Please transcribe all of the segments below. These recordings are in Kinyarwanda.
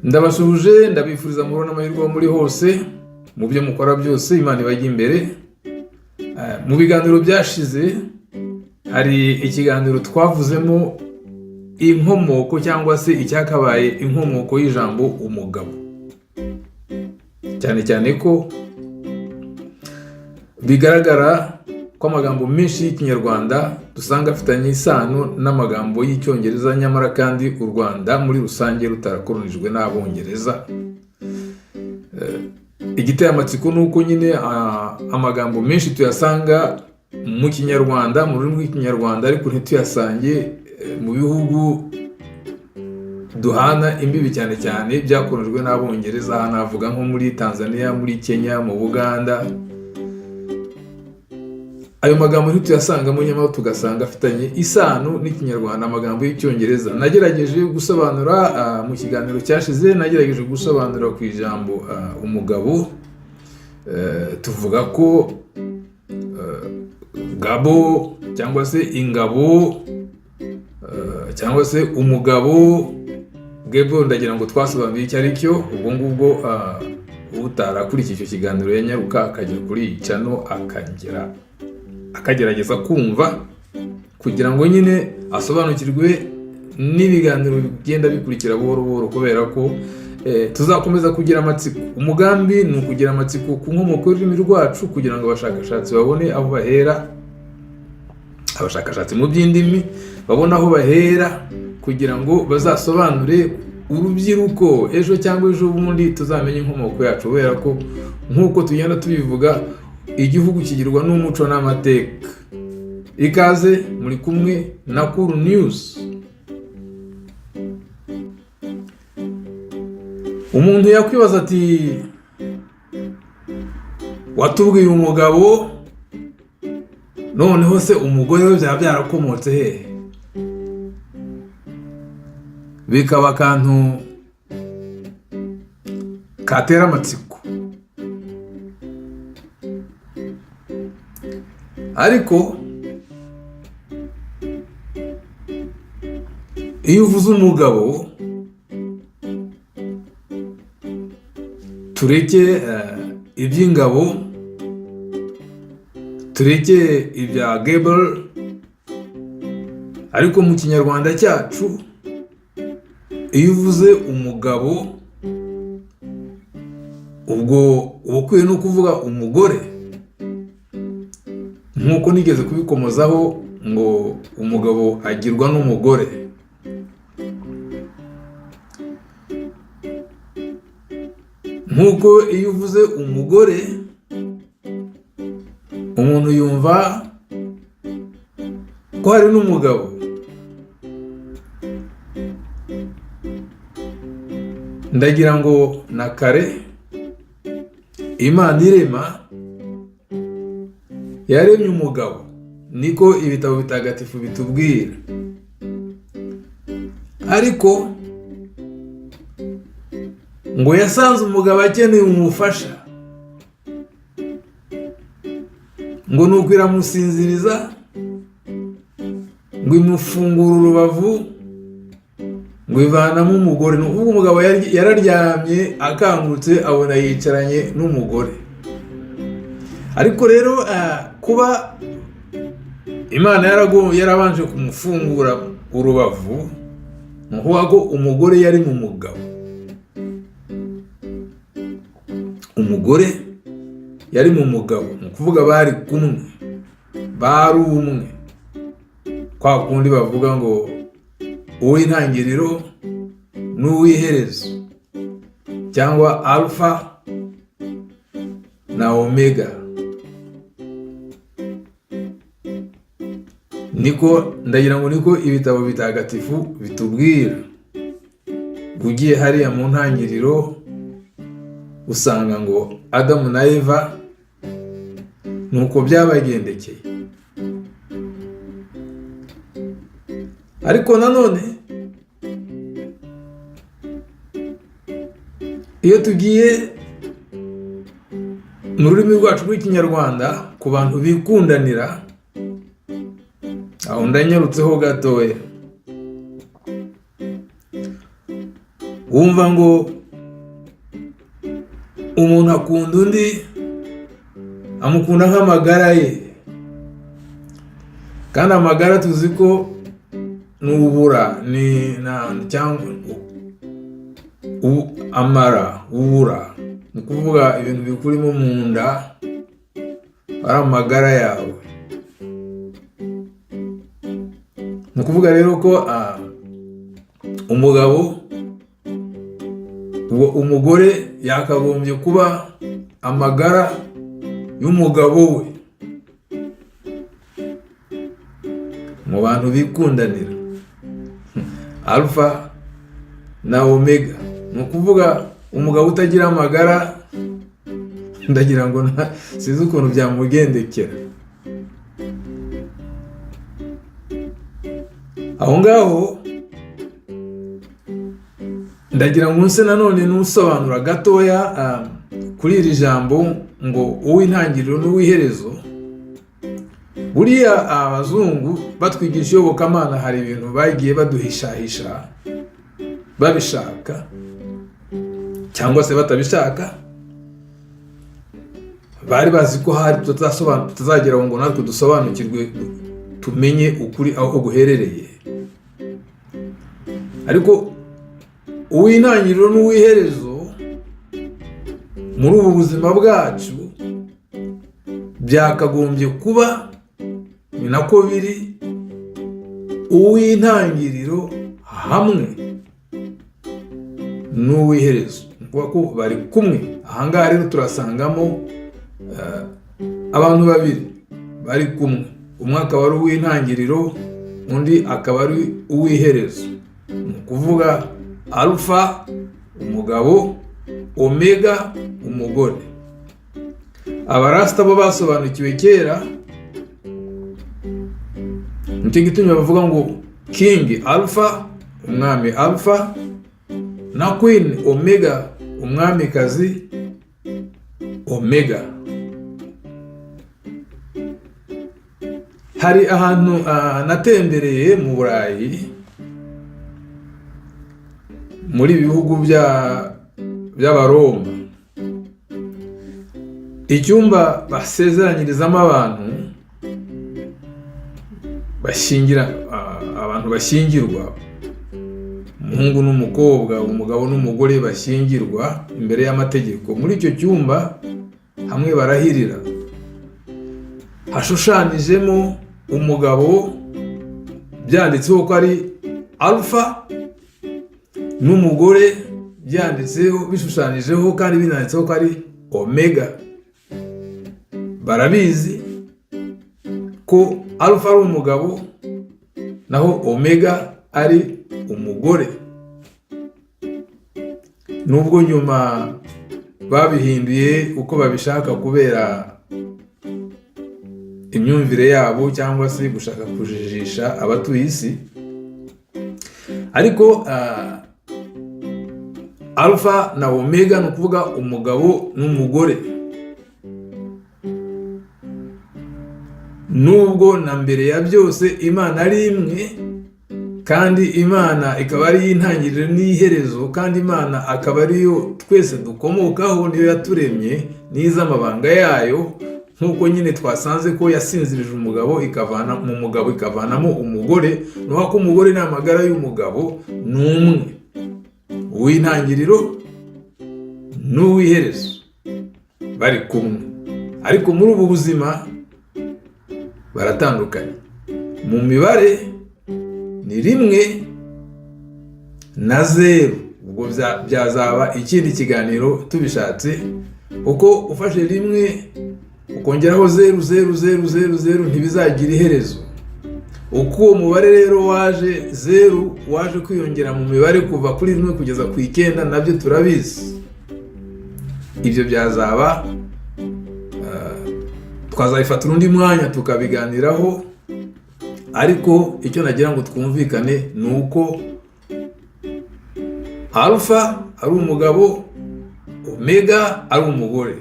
Ndabasuhuje, ndabifuriza amahoro n'amahirwe aho muri hose, mu byo mukora byose Imana ibajye imbere. Mu biganiro byashize hari ikiganiro twavuzemo inkomoko cyangwa se icyakabaye inkomoko y'ijambo umugabo, cyane cyane ko bigaragara ko amagambo menshi y'Ikinyarwanda dusanga afitanye isano n'amagambo y'Icyongereza, nyamara kandi u Rwanda muri rusange rutarakoronijwe n'Abongereza. Igiteye amatsiko ni uko nyine amagambo menshi tuyasanga mu Kinyarwanda, mu rurimi rw'Ikinyarwanda, ariko ntituyasange mu bihugu duhana imbibi, cyane cyane byakoronijwe n'Abongereza. Aha navuga nko muri Tanzania, muri Kenya, mu Buganda. Ayo magambo ntituyasangamo, nyamara tugasanga afitanye isano n'Ikinyarwanda, amagambo y'Icyongereza. Nagerageje gusobanura mu kiganiro cyashize, nagerageje gusobanura ku ijambo umugabo, tuvuga ko gabo cyangwa se ingabo cyangwa se umugabo gebo, ndagira ngo twasobanuye icyo ari cyo. Ubwo ngubwo utarakurikiye icyo kiganiro yanyaruka akajya kuri iyi channel, akagerageza kumva kugira ngo nyine asobanukirwe n'ibiganiro bigenda bikurikira buhoro buhoro, kubera ko tuzakomeza kugira amatsiko. Umugambi ni ukugira amatsiko ku nkomoko y'ururimi rwacu, kugira ngo abashakashatsi babone aho bahera, abashakashatsi mu by'indimi babone aho bahera kugira ngo bazasobanure urubyiruko ejo cyangwa ejo bundi, tuzamenye inkomoko yacu, kubera ko nk'uko tugenda tubivuga, igihugu kigirwa n'umuco n'amateka. Ikaze, muri kumwe na Kuru News. Umuntu yakwibaza ati: "Watubwiye umugabo, noneho se umugore we byaba byarakomotse hehe?" Bikaba akantu katera amatsiko, ariko iyo uvuze umugabo, tureke iby'ingabo, tureke ibya gebel, ariko mu Kinyarwanda cyacu iyo uvuze umugabo, ubwo uba ukwiye no kuvuga umugore, nk'uko nigeze kubikomozaho ngo umugabo agirwa n'umugore. Nk'uko iyo uvuze umugore, umuntu yumva ko hari n'umugabo. Ndagira ngo na kare Imana irema yaremye umugabo, niko ibitabo bitagatifu bitubwira, ariko ngo yasanze umugabo akeneye umufasha, ngo nuko iramusinziriza, ngo imufungura urubavu, ngo ivanamo umugore. Ni ukuvuga umugabo yararyamye, akangutse abona yicaranye n'umugore. Ariko rero kuba Imana yarabanje kumufungura urubavu, ni ukuvuga ko umugore yari mu mugabo, umugore yari mu mugabo, ni ukuvuga bari kumwe, bari umwe, kwa kundi bavuga ngo uw'intangiriro n'uw'iherezo, cyangwa Alpha na Omega. Niko ndagira ngo niko ibitabo bitagatifu bitubwira. Ugiye hariya mu ntangiriro usanga ngo Adamu na Eva nuko byabagendekeye. Ariko nanone iyo tugiye mu rurimi rwacu rw'Ikinyarwanda, ku bantu bikundanira, Aho ndanyarutseho gatoya. Wumva ngo umuntu akunda undi, amukunda nk'amagara ye, kandi amagara tuzi ko ni ubura, ni cyangwa amara, ubura, ni ukuvuga ibintu bikurimo mu nda ari amagara yawe. Ni ukuvuga rero ko umugabo, umugore yakagombye kuba amagara y'umugabo we mu bantu bikundanira, Alpha na Omega. Ni ukuvuga umugabo utagira amagara, ndagira ngo sinzi ukuntu byamugendekera. Aho ngaho ndagira ngo nse nanone n'usobanura gatoya kuri iri jambo ngo uw'intangiriro n'uw'iherezo. Buriya abazungu batwigisha iyobokamana, hari ibintu bagiye baduhishahisha babishaka cyangwa se batabishaka. Bari bazi ko hari tutazagera ngo natwe dusobanukirwe, tumenye ukuri aho guherereye. Ariko uw'intangiriro n'uw'iherezo muri ubu buzima bwacu byakagombye kuba, ni nako biri, uw'intangiriro hamwe n'uw'iherezo, ni ukuvuga ko bari kumwe. Ahangaha rero turasangamo abantu babiri bari kumwe, umwe akaba ari uw'intangiriro, undi akaba ari uw'iherezo. Ni ukuvuga Alpha umugabo, Omega umugore. Abarasita bo basobanukiwe kera, nicyo gitumye bavuga ngo King Alpha, umwami Alpha, na Queen Omega, umwamikazi Omega. Hari ahantu natembereye mu Burayi, muri ibi bihugu by'Abaroma, icyumba basezeranyirizamo abantu bashyingira, abantu bashyingirwa, umuhungu n'umukobwa, umugabo n'umugore bashyingirwa imbere y'amategeko. Muri icyo cyumba hamwe barahirira, hashushanijemo umugabo byanditseho ko ari Alpha, n'umugore byanditseho, bishushanyijeho kandi binanditseho ko ari Omega. Barabizi ko Alpha ari umugabo naho Omega ari umugore, nubwo nyuma babihinduye uko babishaka kubera imyumvire yabo cyangwa se gushaka kujijisha abatuye isi. Ariko Alpha na Omega ni ukuvuga umugabo n'umugore. Nubwo na mbere ya byose Imana ari imwe, kandi Imana ikaba ari intangiriro n'iherezo, kandi Imana akaba ariyo twese dukomokaho, niyo yaturemye, niza amabanga yayo, nk'uko nyine twasanze ko yasinzirije umugabo ikavana mu mugabo ikavanamo umugore. Nuko ko umugore ni amagara y'umugabo, ni umwe, uw'intangiriro n'uw'iherezo bari kumwe. Ariko muri ubu buzima baratandukanye. Mu mibare ni 1 na 0. Ubwo byazaba ikindi kiganiro tubishatse, kuko ufashe 1 ukongeraho 0 0 0 0 0 ntibizagira iherezo. Uko uwo mubare rero waje 0 waje kwiyongera mu mibare kuva kuri 1 kugeza ku 9, nabyo turabizi. Ibyo byazaba twazabifatira undi mwanya tukabiganiraho. Ariko icyo nagira ngo twumvikane ni uko Alpha ari umugabo, Omega ari umugore.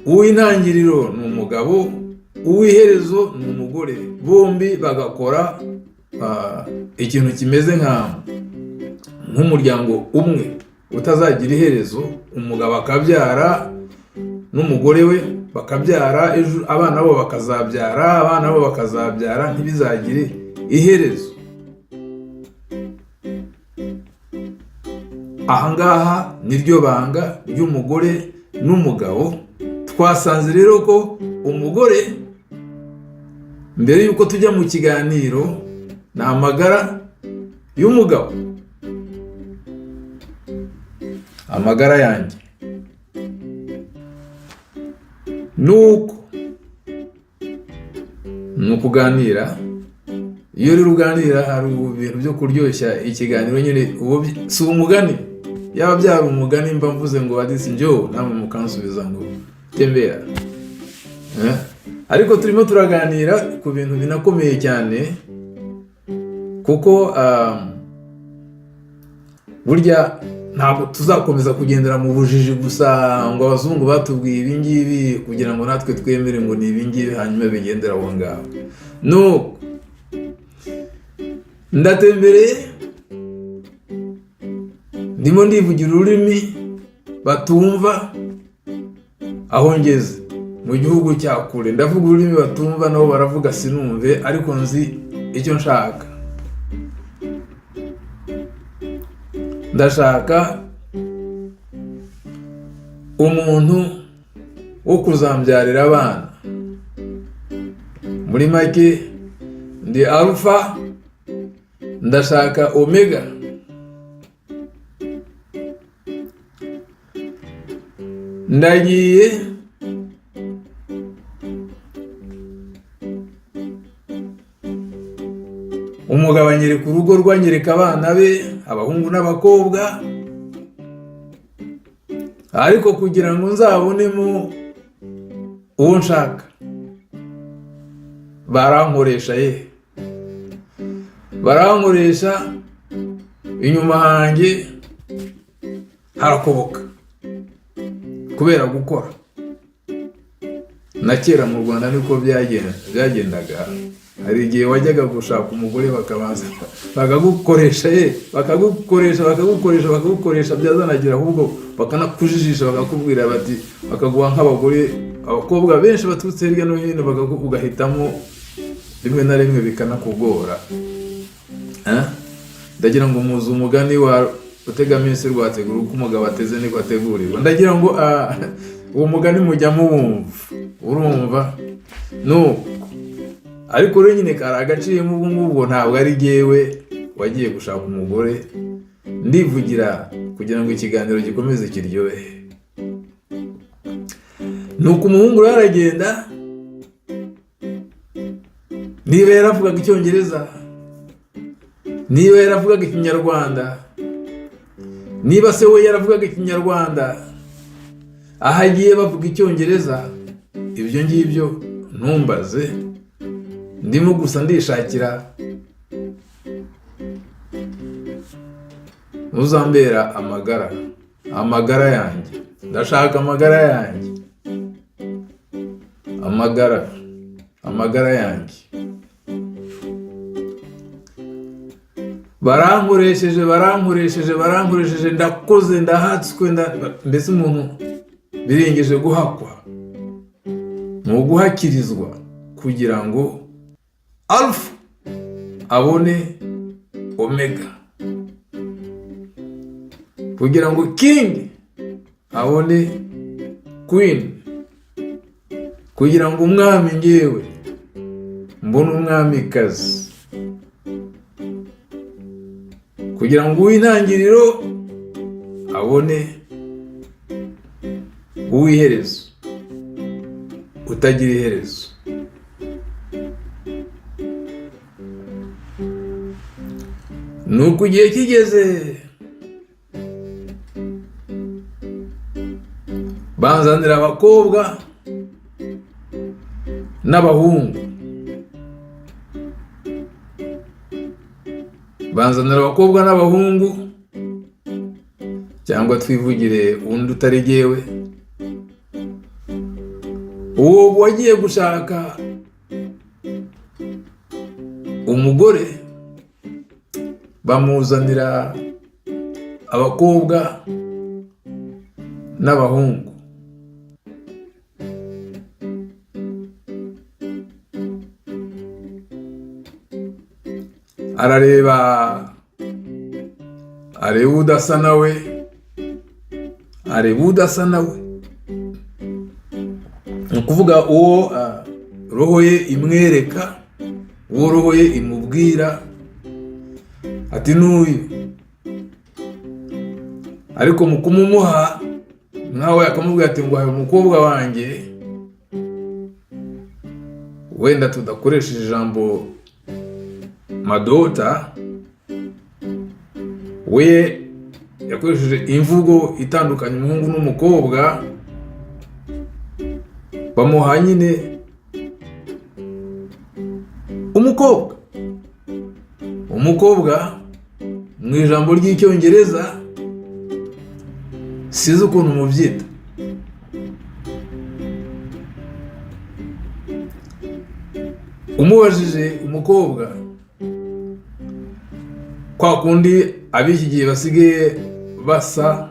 Uw'intangiriro ni umugabo, Uw'iherezo ni umugore. Bombi bagakora ikintu kimeze nk'umuryango umwe utazagira iherezo. Umugabo akabyara n'umugore we bakabyara, ejo abana bo bakazabyara, abana bo bakazabyara, ntibizagire iherezo. Ahangaha niryo banga ry'umugore n'umugabo. Twasanze rero ko umugore, mbere y'uko tujya mu kiganiro, ni amagara y'umugabo, amagara yanjye. Nuko ni ukuganira. Iyo rero uganira, hari ibintu byo kuryoshya ikiganiro nyine. Si umugani, yaba byari umugani mba mvuze ngo "Hadisi njoo", namwe mukansubiza ngo "Tembea". Ariko turimo turaganira ku bintu binakomeye cyane, kuko burya ntabwo tuzakomeza kugendera mu bujiji gusa ngo abazungu batubwiye ibi ngibi kugira ngo natwe twemere ngo ni ibi ngibi, hanyuma bigendera aho ngaho. Nuko ndatembereye, ndimo ndivugira ururimi batumva aho ngeze mu gihugu cya kure. Ndavuga ururimi batumva, nabo baravuga sinumve, ariko nzi icyo nshaka. Ndashaka umuntu wo kuzambyarira abana. Muri make, ndi Alpha, ndashaka Omega. Ndagiye umugabo anyereka urugo rwe, anyereka abana be, abahungu n'abakobwa, ariko kugira ngo nzabonemo uwo nshaka barankoresha, ye barankoresha, inyuma hanjye harakoboka kubera gukora. Na kera mu Rwanda niko byagendaga. Hari igihe wajyaga gushaka umugore, bakabanza bakagukoresha, ye bakagukoresha, bakagukoresha, bakagukoresha, byazanagira ahubwo bakanakujijisha, bakakubwira bati, bakaguha nk'abagore, abakobwa benshi baturutse hirya no hino, ugahitamo, rimwe na rimwe bikanakugora. Ndagira ngo muzi umugani wa Rutegaminsi rwategura, uko umugabo ateze niko ategurirwa. Ndagira ngo uwo mugani mujya muwumva, urumva nuko. Ariko rero nyine kari agaciyemo. Ubwo ngubwo ntabwo ari jyewe wagiye gushaka umugore, ndivugira kugira ngo ikiganiro gikomeze kiryohe. Nuko umuhungu rero aragenda, niba yaravugaga Icyongereza, niba yaravugaga Ikinyarwanda, niba se we yaravugaga Ikinyarwanda, aho agiye bavuga Icyongereza, ibyo ngibyo ntumbaze. Ndimo gusa ndishakira uzambera amagara, amagara yanjye. Ndashaka amagara yanjye, amagara, amagara yanjye. Barankoresheje, barankoresheje, barankoresheje, ndakoze, ndahatswe, mbese umuntu birengeje guhakwa, ni uguhakirizwa kugira ngo Alpha abone Omega, kugira ngo King abone Queen, kugira ngo umwami ngewe mbone umwamikazi, kugira ngo uw'intangiriro abone uw'iherezo utagira iherezo. Nuko igihe kigeze banzanira abakobwa n'abahungu, banzanira abakobwa n'abahungu, cyangwa twivugire undi utari jyewe, uwo wagiye gushaka Umugore bamuzanira abakobwa n'abahungu. Arareba, areba udasa nawe, areba udasa nawe, ni ukuvuga uwo roho ye imwereka, uwo roho ye imubwira ati: "N'uyu." Ariko mu kumumuha, nkawe akamubwira ati: "Ngo umukobwa wanjye," wenda tudakoresheje ijambo "my daughter", we yakoresheje imvugo itandukanye umuhungu n'umukobwa. Bamuha nyine umukobwa. Umukobwa mu ijambo ry'Icyongereza sizi ukuntu mubyita. Umubajije umukobwa, kwa kundi ab'iki gihe basigaye basa,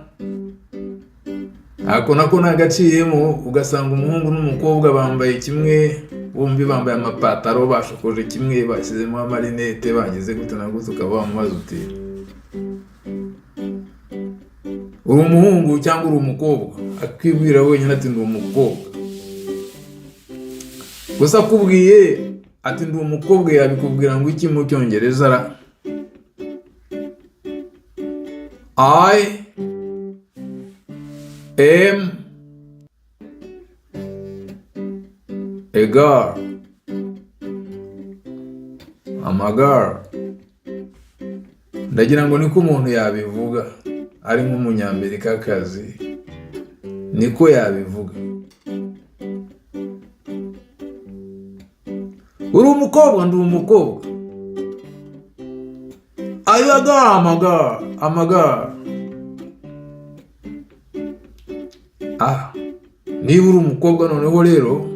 ako nako ntagaciyemo, ugasanga umuhungu n'umukobwa bambaye kimwe, bombi bambaye amapataro, bashokoje kimwe, bashyizemo amarinete, bagize gute na gute, ukaba wamubaza uti: "Uri umuhungu cyangwa uri umukobwa?" Akibwira wenyine ati: "Ndi umukobwa." Gusa akubwiye ati: "Ndi umukobwa," yabikubwira ngo iki mu Cyongereza ra? "I am a girl." "I'm a girl." Ndagira ngo niko umuntu yabivuga ari nk'Umunyamerikakazi, niko yabivuga. Uri umukobwa? Ndi umukobwa. Are you a girl? I'm a girl. I'm a girl. Ah, niba uri umukobwa noneho rero,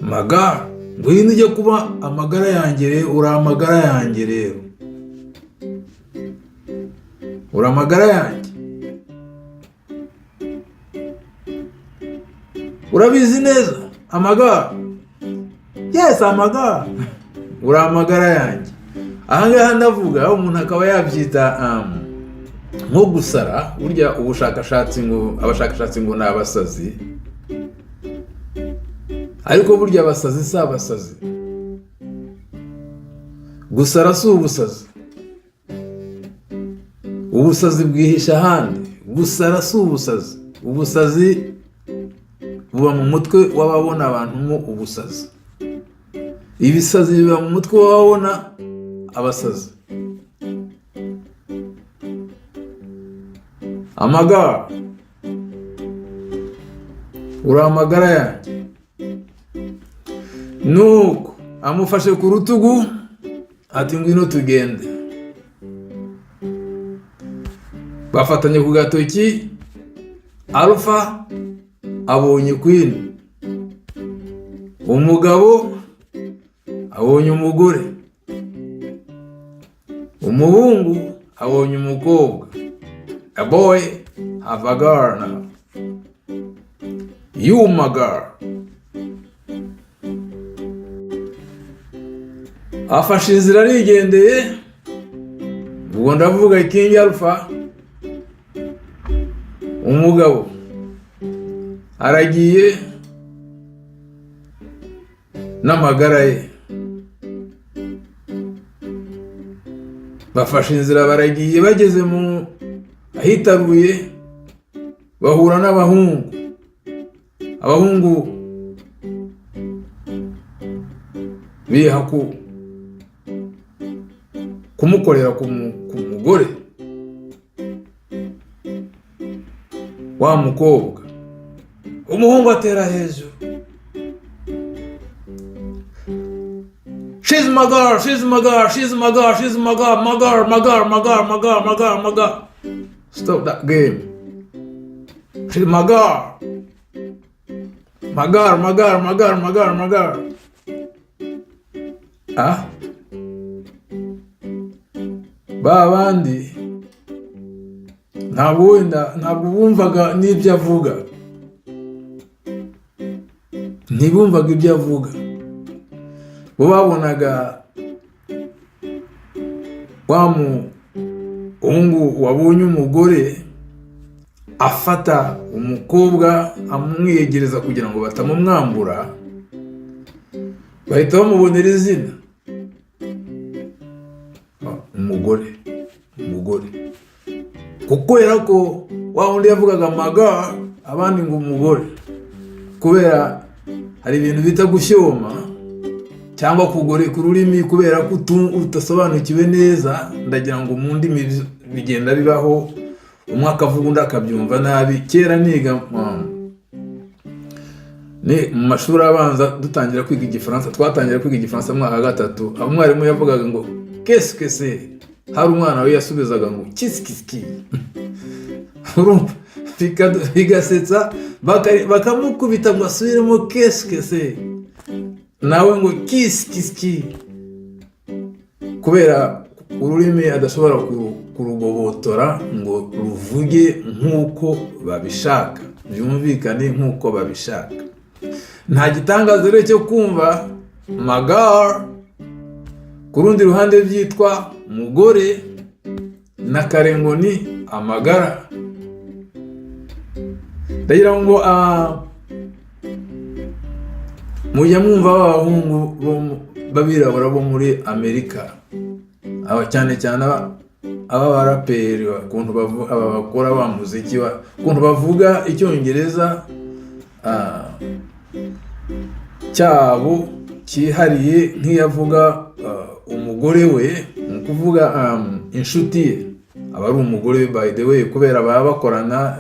magara, ngwino ujye kuba amagara yanjye rero. Uri amagara yanjye rero, uri amagara yanjye. Urabizi neza, amagara? Yes, amagara, uri amagara yanjye. Ahangaha ndavuga umuntu akaba yabyita nko gusara. Burya ubushakashatsi ngo abashakashatsi ngo ni abasazi, ariko burya abasazi si abasazi. Gusara si ubusazi, ubusazi bwihisha ahandi. Gusara si ubusazi, ubusazi buba mu mutwe w'ababona abantu mo ubusazi. Ibisazi biba mu mutwe w'ababona abasazi. Amagara, uri amagara yanjye. Nuko amufashe ku rutugu ati: "Ngwino tugende." Bafatanye ku gatoki. Alpha abonye queen, umugabo abonye umugore, umuhungu abonye umukobwa. A boy have a girl now. You my girl. Afashe inzira arigendeye. Ubwo ndavuga King Alpha, umugabo aragiye n'amagara ye. Bafashe inzira baragiye, bageze mu ahitaruye bahura n'abahungu. Abahungu biha kumukorera ku mugore wa mukobwa. Umuhungu atera hejuru: "She's my girl, she's my girl, she's my girl, she's my girl, my girl, my girl, my girl, my girl, my girl, my girl. Stop that game. She's my girl. My girl, my girl, my girl, my girl, my girl." Ba bandi ntabwo wenda ntabwo bumvaga n'ibyo avuga, ntibumvaga ibyo avuga. Bo babonaga wa muhungu wabonye umugore afata umukobwa amwiyegereza kugira ngo batamumwambura, bahita bamubonera izina umugore, umugore, kubera ko wa wundi yavugaga my girl, abandi ngo umugore, kubera hari ibintu bita gushyoma cyangwa kugoreka ururimi kubera ko udasobanukiwe neza. Ndagira ngo mu ndimi bigenda bibaho, umwe akavuga undi akabyumva nabi. Kera niga ni mu mashuri abanza, dutangira kwiga Igifaransa, twatangira kwiga Igifaransa mu mwaka wa gatatu, aho umwarimu yavugaga ngo "Qu'est-ce que c'est?", hari umwana we yasubizaga ngo "Kisikisiki". Urumva bigasetsa, bakamukubita ngo asubiremo "Qu'est-ce que c'est?", nawe ngo "Kisikisiki", kubera ururimi adashobora kurugobotora ngo ruvuge nk'uko babishaka, byumvikane nk'uko babishaka. Nta gitangaza rero cyo kumva my girl, ku rundi ruhande byitwa mugore, na kare ngo ni amagara. Ndagira ngo mujya mwumva b'abahungu b'abirabura bo muri Amerika, aba cyane cyane aba baraperi, ukuntu aba bakora wa muziki, ukuntu bavuga Icyongereza cyabo cyihariye, nk'iyo avuga umugore we, ni ukuvuga inshuti ye, aba ari umugore we by the way, kubera baba bakorana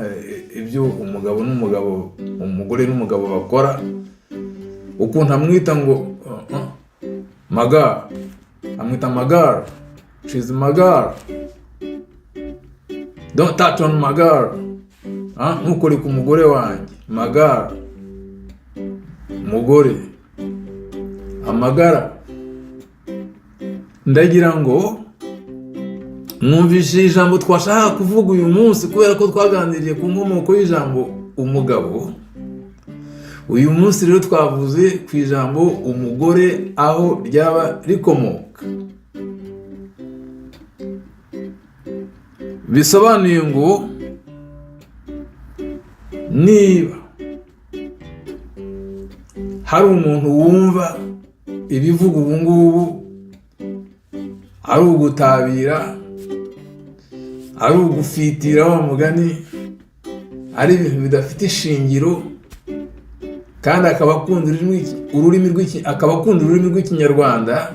ibyo umugabo n'umugabo, umugore n'umugabo bakora, ukuntu amwita ngo my girl, amwita my girl, "She's my girl, don't touch on my girl." Ah, ntukore ku mugore wanjye, my girl, mugore, amagara. Ndagira ngo mwumvishe ijambo twashaka kuvuga uyu munsi, kubera ko twaganiriye ku nkomoko y'ijambo umugabo. Uyu munsi rero twavuze ku ijambo umugore, aho ryaba rikomoka. Bisobanuye ngo niba hari umuntu wumva ibivuga ubu ngubu ari ugutabira, ari ugufitira wa mugani, ari ibintu bidafite ishingiro, kandi akaba akunda ururimi rw'Ikinyarwanda,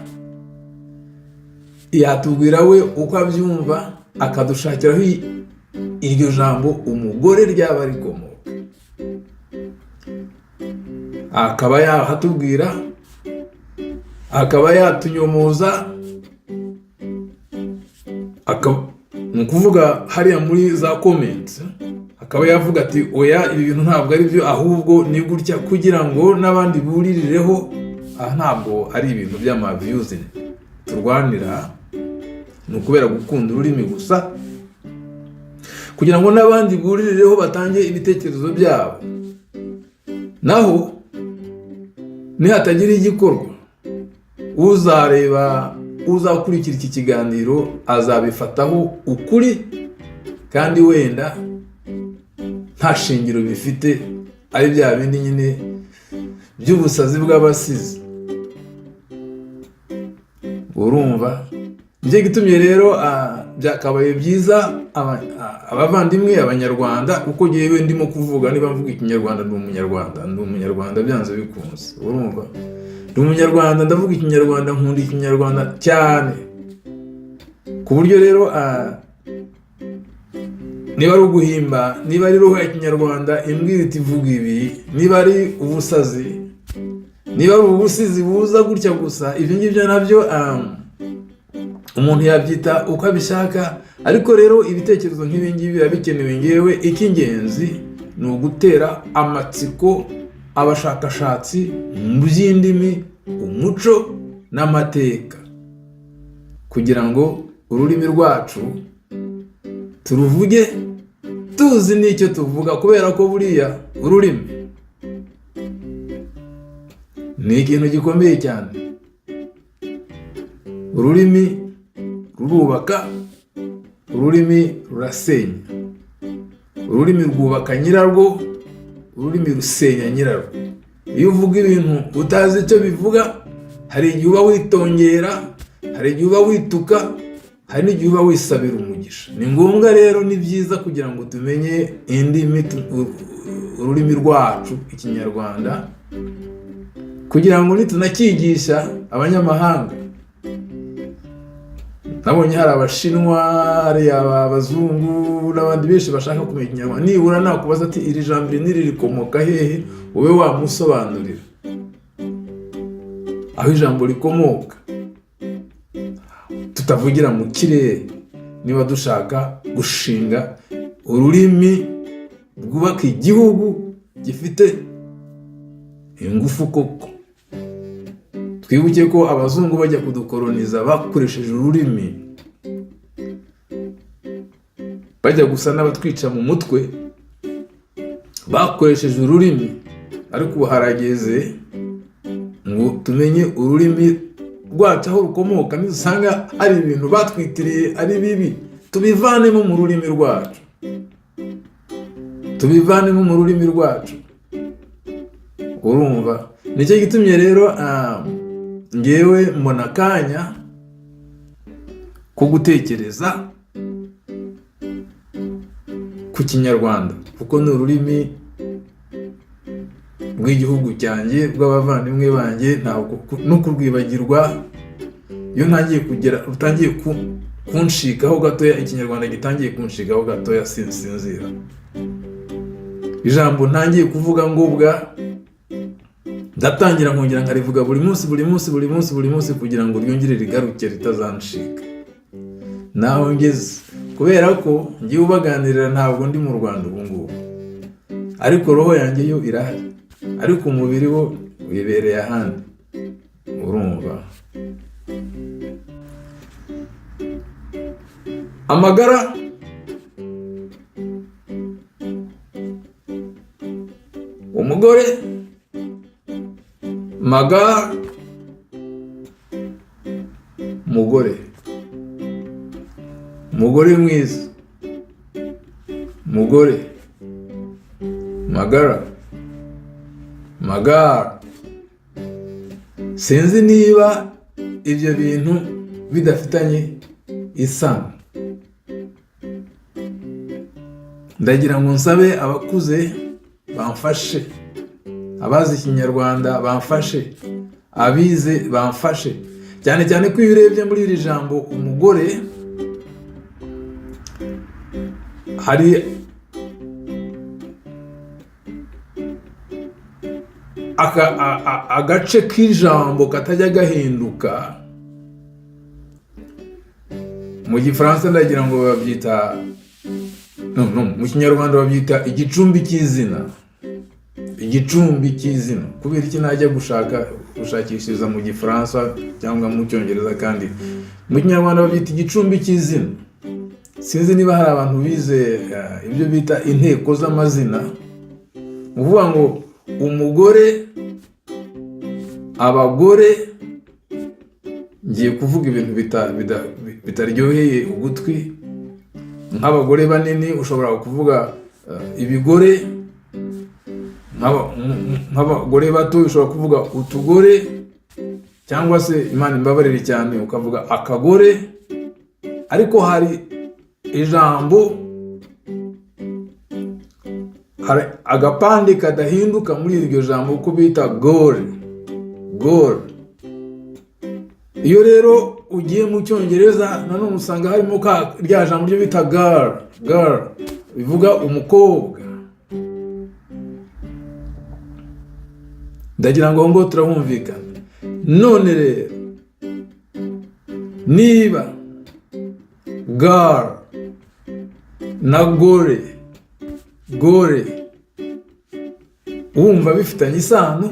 yatubwira we uko abyumva, akadushakiraho iryo jambo umugore ryaba rikomoka, akaba yahatubwira, akaba yatunyomoza, ni ukuvuga hariya muri za comments, akaba yavuga ati: "Oya, ibi bintu ntabwo ari byo, ahubwo ni gutya", kugira ngo n'abandi buririreho. Aha ntabwo ari ibintu by'ama views turwanira, ni ukubera gukunda ururimi gusa, kugira ngo n'abandi buririreho, batange ibitekerezo byabo. Naho nihatagira igikorwa, uzareba, uzakurikira iki kiganiro azabifataho ukuri, kandi wenda nta shingiro bifite, ari bya bindi nyine by'ubusazi bw'abasizi. Urumva nicyo gitumye rero byakabaye byiza abavandimwe Abanyarwanda, kuko ngewe ndimo kuvuga, niba mvuga Ikinyarwanda, ndi Umunyarwanda, ndi Umunyarwanda byanze bikunze. Urumva, ndi Umunyarwanda, ndavuga Ikinyarwanda, nkunda Ikinyarwanda cyane, ku buryo rero niba ari uguhimba, niba ari roho ya Kinyarwanda imbwira iti "Vuga ibi", niba ari ubusazi, niba ari ubusizi buza gutya gusa, ibyo ngibyo nabyo umuntu yabyita uko abishaka. Ariko rero ibitekerezo nk'ibi ngibi biba bikenewe. Ngewe icy'ingenzi ni ugutera amatsiko abashakashatsi mu by'indimi, umuco. n'amateka, kugira ngo ururimi rwacu turuvuge tuzi n'icyo tuvuga, kubera ko buriya ururimi ni ikintu gikomeye cyane. Ururimi rurubaka, ururimi rurasenya. Ururimi rwubaka nyirarwo, ururimi rusenya nyirarwo. Iyo uvuga ibintu utazi icyo bivuga, hari igihe uba witongera, hari igihe uba wituka, hari n'igihe uba wisabira umugisha. Ni ngombwa rero, ni byiza kugira ngo tumenye indimi, ururimi rwacu Ikinyarwanda, kugira ngo nitunakigisha abanyamahanga. Nabonye hari Abashinwa, hari Abazungu n'abandi benshi bashaka kumenya Ikinyarwanda. Nibura nakubaza ati: "Iri jambo iri n'iri rikomoka hehe?" ube wamusobanurira aho ijambo rikomoka, tutavugira mu kirere. Niba dushaka gushinga ururimi rwubaka igihugu gifite ingufu koko, twibuke ko abazungu bajya kudukoroniza bakoresheje ururimi, bajya gusa n'abatwica mu mutwe bakoresheje ururimi. Ariko ubu harageze ngo tumenye ururimi rwacu aho rukomoka. Nidusanga hari ibintu batwitiriye ari bibi, tubivanemo mu rurimi rwacu, tubivanemo mu rurimi rwacu. Urumva, nicyo gitumye rero ngewe mbona akanya ko gutekereza ku Kinyarwanda, kuko ni ururimi rw'igihugu cyanjye, rw'abavandimwe banjye. Ntabwo no kurwibagirwa. Iyo ntangiye kugera, rutangiye kunshikaho gatoya, Ikinyarwanda gitangiye kunshikaho gatoya, sinsinzira. Ijambo ntangiye kuvuga ngobwa, ndatangira nkongera nkarivuga buri munsi, buri munsi, buri munsi, buri munsi, kugira ngo ryongere rigaruke, ritazancika. Naho ngeze, kubera ko ngiye ubaganirira, ntabwo ndi mu Rwanda ubu ngubu, ariko roho yanjye yo irahari, ariko umubiri wo wibereye ahandi. Urumva, amagara umugore, magara mugore, mugore mwiza, mugore, magara, magara. Sinzi niba ibyo bintu bidafitanye isano. Ndagira ngo nsabe abakuze bamfashe, abazi Ikinyarwanda bamfashe, abize bamfashe, cyane cyane ko iyo urebye muri iri jambo umugore, hari agace k'ijambo katajya gahinduka. Mu Gifaransa ndagira ngo babyita, no, mu Kinyarwanda babyita igicumbi cy'izina. Igicumbi cy'izina. Kubera iki najya gushaka gushakishiriza mu Gifaransa cyangwa mu Cyongereza kandi mu Kinyarwanda babyita igicumbi cy'izina? Sinzi niba hari abantu bize ibyo bita inteko z'amazina. Ni ukuvuga ngo umugore, abagore, ngiye kuvuga ibintu bitaryoheye ugutwi. Nk'abagore banini ushobora kuvuga ibigore, nk'abagore bato ushobora kuvuga utugore, cyangwa se, Imana imbabarire cyane, ukavuga akagore. Ariko hari ijambo, hari agapande kadahinduka muri iryo jambo ko bita gore, gore. Iyo rero ugiye mu Cyongereza nanone usanga harimo ka rya jambo ryo bita girl, girl bivuga umukobwa. Ndagira ngo turahumvikana. None rero niba girl na gore, gore, wumva bifitanye isano,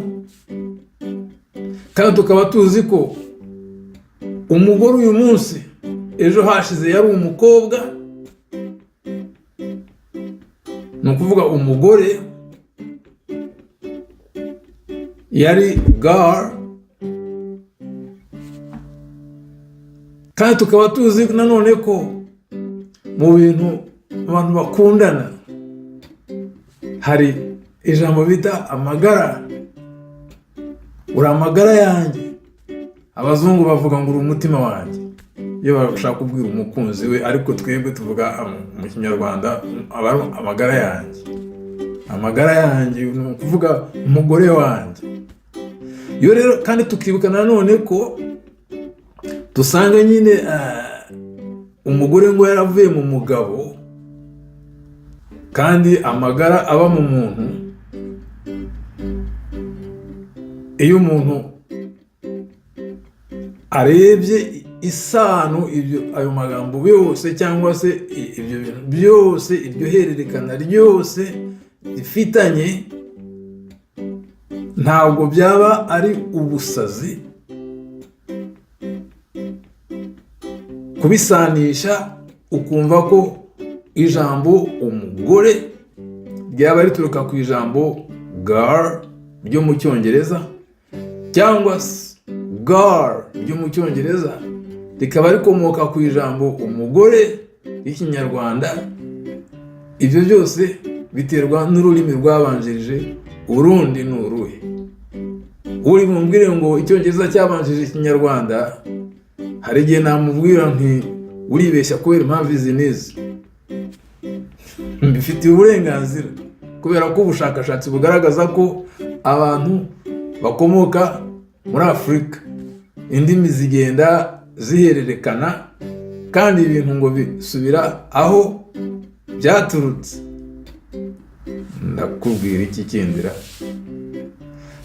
kandi tukaba tuzi ko Umugore uyu munsi, ejo hashize yari umukobwa. Ni ukuvuga umugore yari girl, kandi tukaba tuzi nanone ko mu bintu abantu bakundana hari ijambo bita amagara. Uri amagara yanjye. Abazungu bavuga ngo uri umutima wanjye iyo bashaka kubwira umukunzi we, ariko twebwe tuvuga mu Kinyarwanda aba ari amagara yanjye. Amagara yanjye ni ukuvuga umugore wanjye. Iyo rero kandi tukibuka nanone ko dusanga nyine umugore ngo yaravuye mu mugabo, kandi amagara aba mu muntu. Iyo umuntu arebye isano ibyo ayo magambo yose cyangwa se ibyo bintu byose, iryo hererekana ryose rifitanye, ntabwo byaba ari ubusazi kubisanisha ukumva ko ijambo umugore ryaba rituruka ku ijambo girl ryo mu Cyongereza, cyangwa se girl ryo mu Cyongereza rikaba rikomoka ku ijambo umugore ry'Ikinyarwanda. Ibyo byose biterwa n'ururimi rwabanjirije urundi ni uruhe. Uri bumbwire ngo Icyongereza cyabanjirije Ikinyarwanda, hari igihe namubwira nti uribeshya kubera impamvu izi n'izi. Mbifitiye uburenganzira kubera ko ubushakashatsi bugaragaza ko abantu bakomoka muri Afurika indimi zigenda zihererekana, kandi ibintu ngo bisubira aho byaturutse. Ndakubwira iki kindira,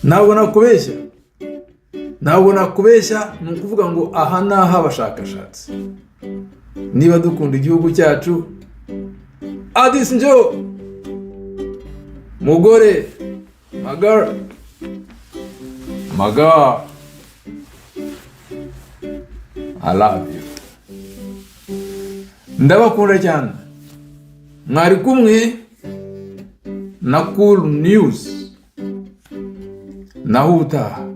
ntabwo nakubeshya, ntabwo nakubeshya. Ni ukuvuga ngo aha ni ah'abashakashatsi. Niba dukunda igihugu cyacu, Adisi njo mugore magara magara, I love you, ndabakunda cyane. Mwari kumwe na Cool News, naho ubutaha.